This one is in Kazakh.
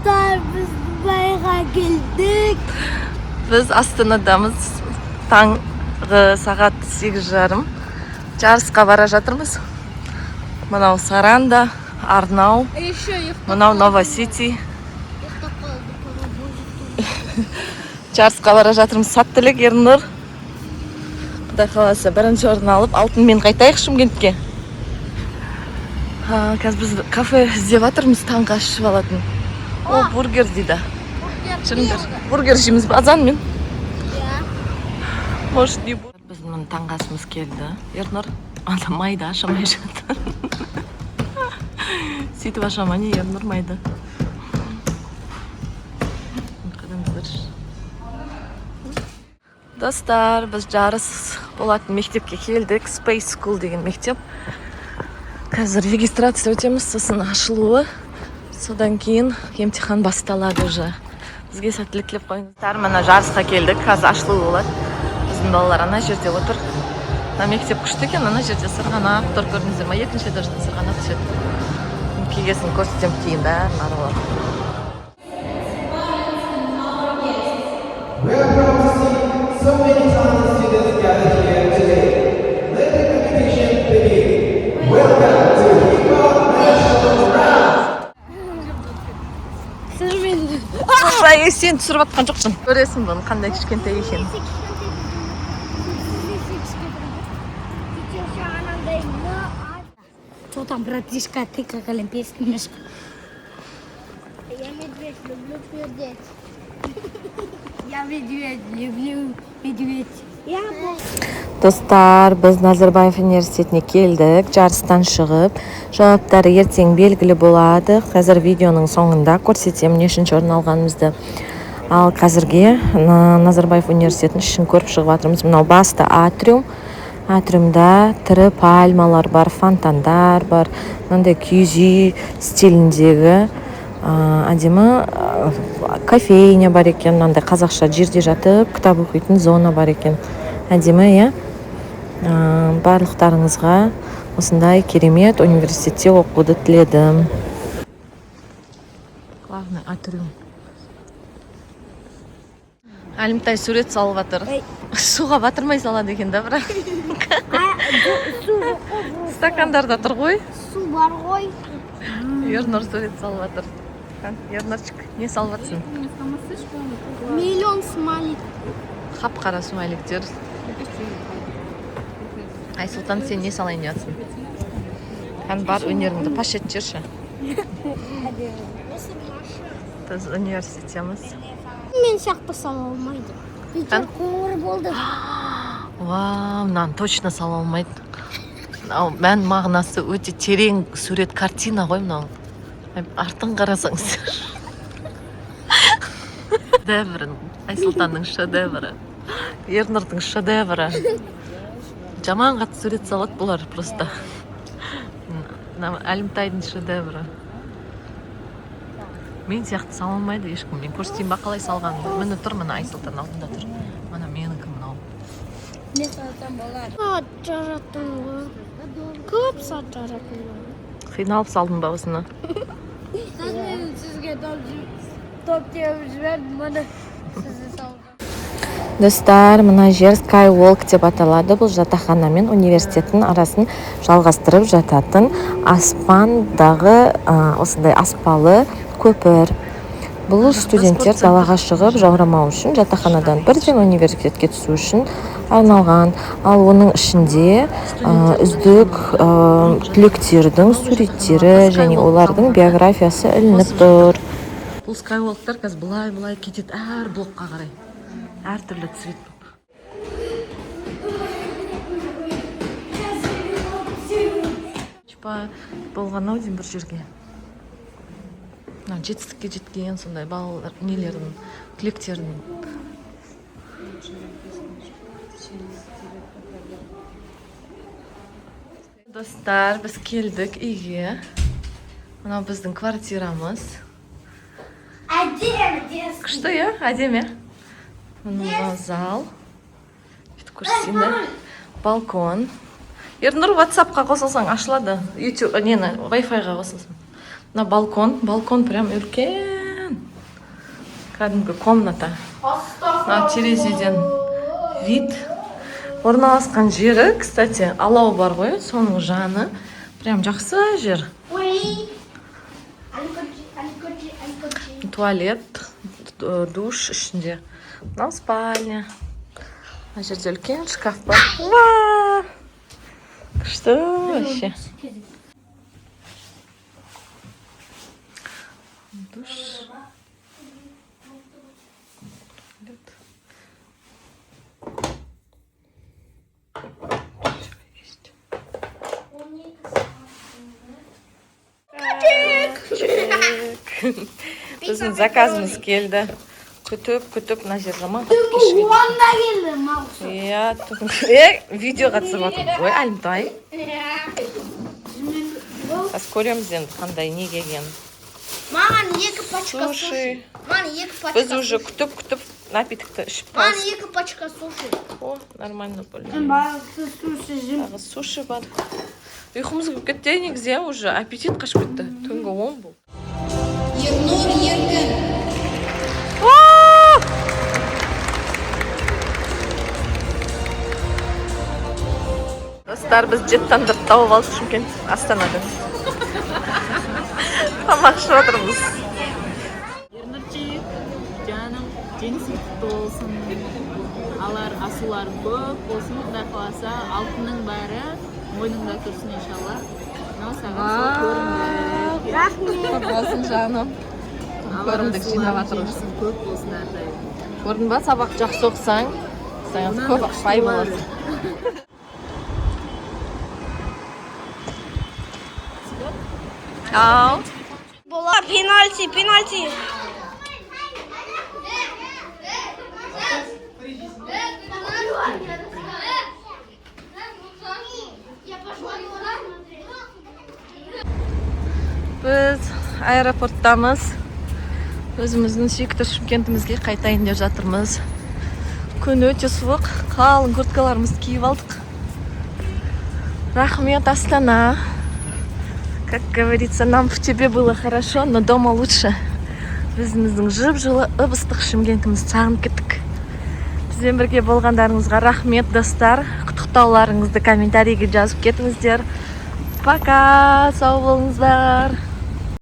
Достар, біз Дубайға келдік. Біз Астанадамыз. Таңғы сағат 8:30. Жарысқа бара жатырмыз. Мынау Саранда, Арнау, Еще ұйықтап мынау Нова Сити. Ұйықтап қалды паровозик. Жарысқа бара жатырмыз. Сәттілік, Ернұр. Құдай қаласа, бірінші орын алып, алтынмен қайтайық Шымкентке. Қазір біз кафе іздеп жатырмыз таңғы ас ішіп алатын. О, бургер дейді. Жүріңдер. Бургер жейміз ба азанмен? Иә. Может, не будет. Біздің міне таңғы асымыз келді. Ернұр, ана майды ашамай жатыр. Сөйтіп ашама не, Ернұр, майды? Қараңыздаршы. Достар, біз жарыс болатын мектепке келдік. Space School деген мектеп. Қазір регистрация өтеміз, сосын ашылуы. Содан кейін емтихан басталады уже. Бізге сәттілік тілеп қойыңыздар. Міне, жарысқа келдік. Қазір ашылуы болады. Біздің балалар ана жерде отыр. Мына мектеп күшті екен, ана жерде сырғанақ тұр, көрдіңіздер ма? Екінші этаждан сырғанақ түседі. Келгесін көрсетемін кейін бәрін аралап. We are proud to see so many talented students gathered here today. Let the competition begin. Welcome to HIPA National Round. Ай, сен түсіріп жатқан жоқсың. Көресің бұны қандай кішкентай екенін. Что там, братишка, ты как олимпийский мишка? Я медведь, люблю пердеть. Я медведь, люблю медведь. Я Достар, біз Назарбаев университетіне келдік. Жарыстан шығып, жауаптары ертең белгілі болады. Қазір видеоның соңында көрсетемін нешінші орын алғанымызды. Ал қазірге Назарбаев университетінің ішін көріп шығып жатырмыз. Мынау басты атриум. Атриумда тірі пальмалар бар, фонтандар бар, мынандай киіз үй стиліндегі әдемі кофейня бар екен. Мынандай қазақша жерде жатып кітап оқитын зона бар екен. Әдемі, иә? Барлықтарыңызға осындай керемет университетте оқуды тіледім. Главный атриум. Әлімтай сурет салып жатыр. Суға батырмай салады екен да, бірақ стакандарда тұр ғой. Су бар ғой. Ернұр сурет салып жатыр. Ернұрчик, не салып жатсың? Миллион смайлик. Қап қара смайликтер. Айсұлтан, сен не салайын деп жатсың? Кәні, бар, өнеріңді паш етіп жіберші. Біз университетеміз. Мен сияқты сала алмайды. Бетер қоңыр болды. Вау, мынаны точно сала алмайды. Мынау мән мағынасы өте терең сурет, картина ғой мынау. Артын қарасаңыздар, шедеврін, Айсұлтанның шедеврі, Ернұрдың шедеврі. Жаман қатты сурет салады бұлар просто. Мына Әлімтайдың шедеврі. Мен сияқты сала алмайды ешкім. Мен көрсетейін ба қалай салғанымды? Міне, тұр, міне, Айсұлтан алдында тұр. Міне, менікі мынау. Не салсам болады? Сағат жараттым ғой. Көп сағат жараттым ғой. Қиналып салдың ба осыны? Мен сізге топ теуіп жібердім, міне, сізді салған. Достар, мына жер Skywalk деп аталады. Бұл жатақхана мен университеттің арасын жалғастырып жататын аспандағы осындай аспалы көпір. Бұл студенттер далаға шығып жаурамау үшін, жатақханадан бірден университетке түсу үшін арналған. Ал оның ішінде үздік түлектердің суреттері және олардың биографиясы ілініп тұр. Бұл скайуолктар қазір былай былай кетеді әр блокқа қарай, әртүрлі цвет болып. Типа болған ау деймін бір жерге. Мына жетістікке жеткен сондай балалар нелердің, түлектердің. Достар, біз келдік үйге. Мынау біздің квартирамыз. Әдемі, детский. Күшті, иә, әдемі. Мынау зал. Бүйтіп көрсетейін да. Балкон. Ернұр, WhatsAppқа қосылсаң, ашылады. YouTube нені, Wi-Fi-ға қосылсаң. Мына балкон, балкон прям үлкен. Кәдімгі комната. Мына терезеден вид. Орналасқан жері, кстати, алау бар ғой, соның жаны. Прям жақсы жер. Ой. Аликоджи, аликоджи, аликоджи. Туалет, душ ішінде. Мынау спальня. Мына жерде үлкен шкаф бар. Уа! Күшті вообще. Душ. Туалет. Всё есть. Чек. Біздің заказымыз келді. Күтіп, күтіп, мына жер жаман қатты кешігеді. 10-да келді мағысы. Иә, е, видеоға түсіп жатырмыз ғой, Әлімтай. Қазір көреміз енді, қандай не келгенін. Маған екі пачка Суши. суши. Маған екі пачка Біз уже суши. күтіп, күтіп напитокті ішіп Маған қалдық. екі пачка суши. О, нормально более. Бағысы суши жем. Тағы суши бар. Ұйқымыз келіп кетті негізі, иә, уже аппетит қашып кетті. Түнгі 10 болды. Ернұр Еркін. А! Достар, біз жеті тандырды тауып алдық Шымкент, Астанадан. Тамақ ішіп жатырмыз. Ернұрчик, жаным, жеңісің құтты болсын. Алар асуларың көп болсын, құдай қаласа, алтынның бәрі мойныңда тұрсын, иншалла. Мынау саған сол көрімдік. Рахмет. Болсын, жаным. Алар Көрімдік жинап асуларың, жатырмыз. жеңісің көп болсын әрдайым. Көрдің ба, сабақ жақсы оқысаң, саған Онан көп да күшті бай болады. боласың. Ау. Бола пенальти, пенальти. Біз аэропорттамыз. Өзіміздің сүйікті Шымкентімізге қайтайын деп жатырмыз. Күн өте суық, қалың курткаларымызды киіп алдық. Рахмет, Астана. Как говорится, нам в тебе было хорошо, но дома лучше. Өзіміздің жып-жылы, ып ыстық Шымкентімізді сағынып кеттік. Бізбен бірге болғандарыңызға рахмет, достар. Құттықтауларыңызды комментарийге жазып кетіңіздер. Пока, сау болыңыздар.